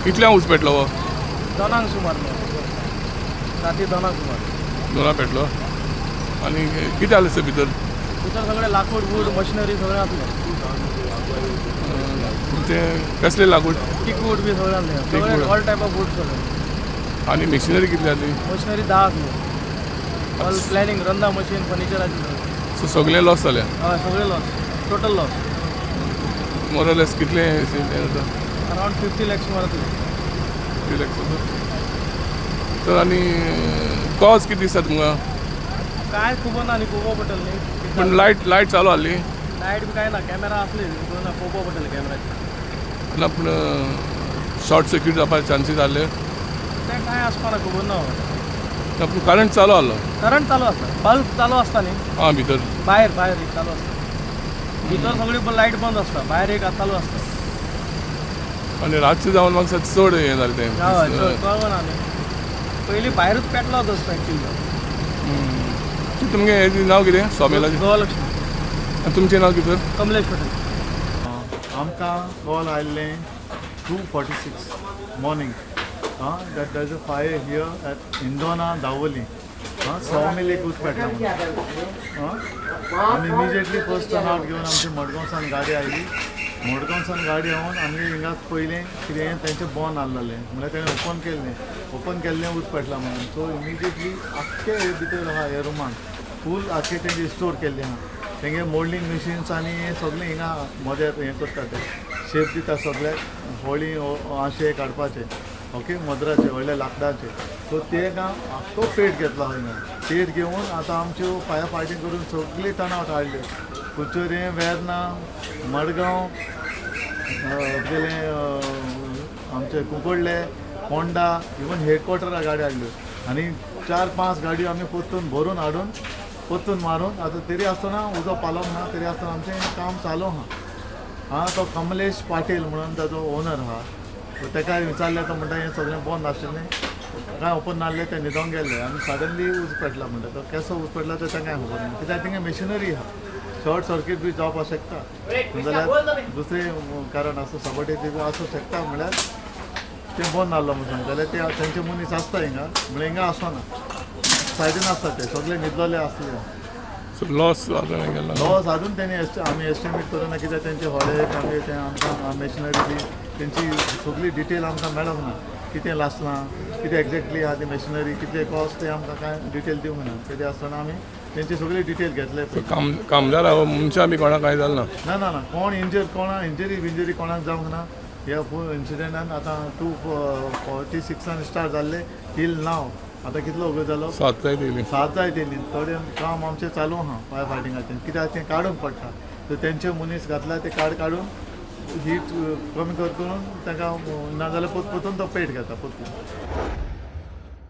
कितल्यांक उज पेटलो हो? 2 सुमार राती 2 सुमार. 2 पेटलो. आनी कितें आसलें सर भितर? भितर सगळें लाकूड वूड मशिनरी सगळें आसलें. तुमचें कसलें लाकूड? टीकवूड बी सगळें आसलें. सगळें Teakwood. All type of wood सगळें. आनी मशिनरी कितली आसली? मशिनरी 10 आसली. ऑल प्लॅनिंग रंदा मशीन फर्निचर आसलें. सो सगळें लॉस जालें? हय, सगळें लॉस, टोटल लॉस. मोरलेस कितलें हें जाता? अरावंड 50 लॅक्स सुमार जातलें. 50 लॅक्स. तर आनी कॉज कितें दिसता तुमकां? कांय खबर ना न्ही, पळोवपा पडटलें न्ही. पूण लायट लायट चालू आहली? लायट बी कांय ना, कॅमेरा आसले, खबर ना, पळोवपा पडटलें कॅमेराचेर. ना, पूण शॉर्ट सर्कीट जावपाचे चान्सीस आहले? तें कांय आसपा ना, खबर ना. ना, पूण करंट चालू आहलो? करंट चालू आसता, बल्ब चालू आसता न्ही. आं, भितर? भायर भायर एक चालू आसता, भितर सगळी लायट बंद आसता, भायर एक चालू आसता. आनी रातचें जावन म्हाका दिसता चड हें जालें तें. हय, चड कळना न्ही, पयलीं भायरूच पेटलो तो एक्चुली. तुमगें हेजें नांव कितें सॉमिलाचें? गोवालक्ष्मी. आनी तुमचें नांव कितें सर? कमलेश पटेल. आमकां कॉल आयिल्लें 2:46 morning that there is a fire here at Indona Dabolim. सॉमिल एक उज पेटला म्हणून. आमी इमिजिएटली फर्स्ट टर्न आवट घेवन आमची मडगांवसान गाडी आयली. मडगांवसान गाडी येवन आमगे हिंगा पयलें कितें तेंचें बंद आहलेलें, म्हणल्यार तेणें ओपन केल्लें, ओपन केल्लें उज पेटला म्हणून. सो इमिजिएटली आख्खे हे भितर आहा, हे रुमान फूल आख्खे तेंचे स्टोर केल्लें आहा. तेंगे मोल्डींग मशिन्स आनी हें सगळें हिंगा मदेर हें करता, ते शेप दिता सगळ्याक, होळी आशे काडपाचे, ओके, मद्राचे व्हडले लाकडाचे. सो ते आख्खो पेट घेतला हिंगा. पेट घेवन आतां आमच्यो फायर फायटींग करून सगळी टर्न आवट हाडली, कुचोरें, वेर्ना, मडगांव, गेले आमचे कुंकळ्ळे, होंडा, इवन हेडक्वॉर्टरा गाडी हाडल्यो आनी 4-5 गाडयो आमी परतून भरून हाडून परतून मारून आतां तरी आसतना उजो पालोवंक ना. तरी आसतना आमचें काम चालू आहा. आं, तो कमलेश पाटील म्हणून ताजो ओनर आहा, सो तेका विचारलें, तो म्हणटा हें सगळें बंद आशिल्लें, कांय ओपन नासलें, ते न्हिदोंक गेल्ले आनी सडनली उज पेटला म्हणटा. तो केसो उज पेटला तो तांकां खबर ना, कित्याक थिंगा मशिनरी आहा, शॉर्ट सर्कीट बी जावपाक शकता, जाल्यार दुसरें कारण आसूं, सबटेज बी आसूं शकता. म्हणल्यार तें बंद आहलो म्हणून जाल्यार ते तेंचे मनीस आसता हिंगा, म्हणल्यार हिंगा आसना, सायडीन आसता, ते सगळे न्हिदलोले आसले. सो लॉस आतां गेला? लॉस अजून तेणी आमी एस्टिमेट करूं ना, कित्याक तेंचे होडे आमी तें आमकां मशिनरी बी तेंची सगळी डिटेल आमकां मेळोंक ना, कितें लासलां, कितें एक्झॅक्टली आहा ती मशिनरी, कितले कॉस्ट, तें आमकां कांय डिटेल दिवंक ना. कितें आसतना आमी तेंची सगळी डिटेल घेतले. काम कामदार मनशां बी कोणाक कांय जालें ना? ना ना ना, कोण इंजर, कोणा इंजरी बिंजरी कोणाक जावंक ना ह्या फूल इन्सिडेंटान. आतां 2:46 स्टार्ट जाल्ले टील नाव आतां कितलो वगत जालो? 7 जायत येयली. 7 जायत येयली, थोडें काम आमचें चालू आहा फायर फायटिंगाचें, कित्याक तें काडूंक पडटा. सो तेंचे मनीस घातला ते काड काडून हीट कमी कर करून तांकां, नाजाल्यार परतून तो पेट घेता परतून.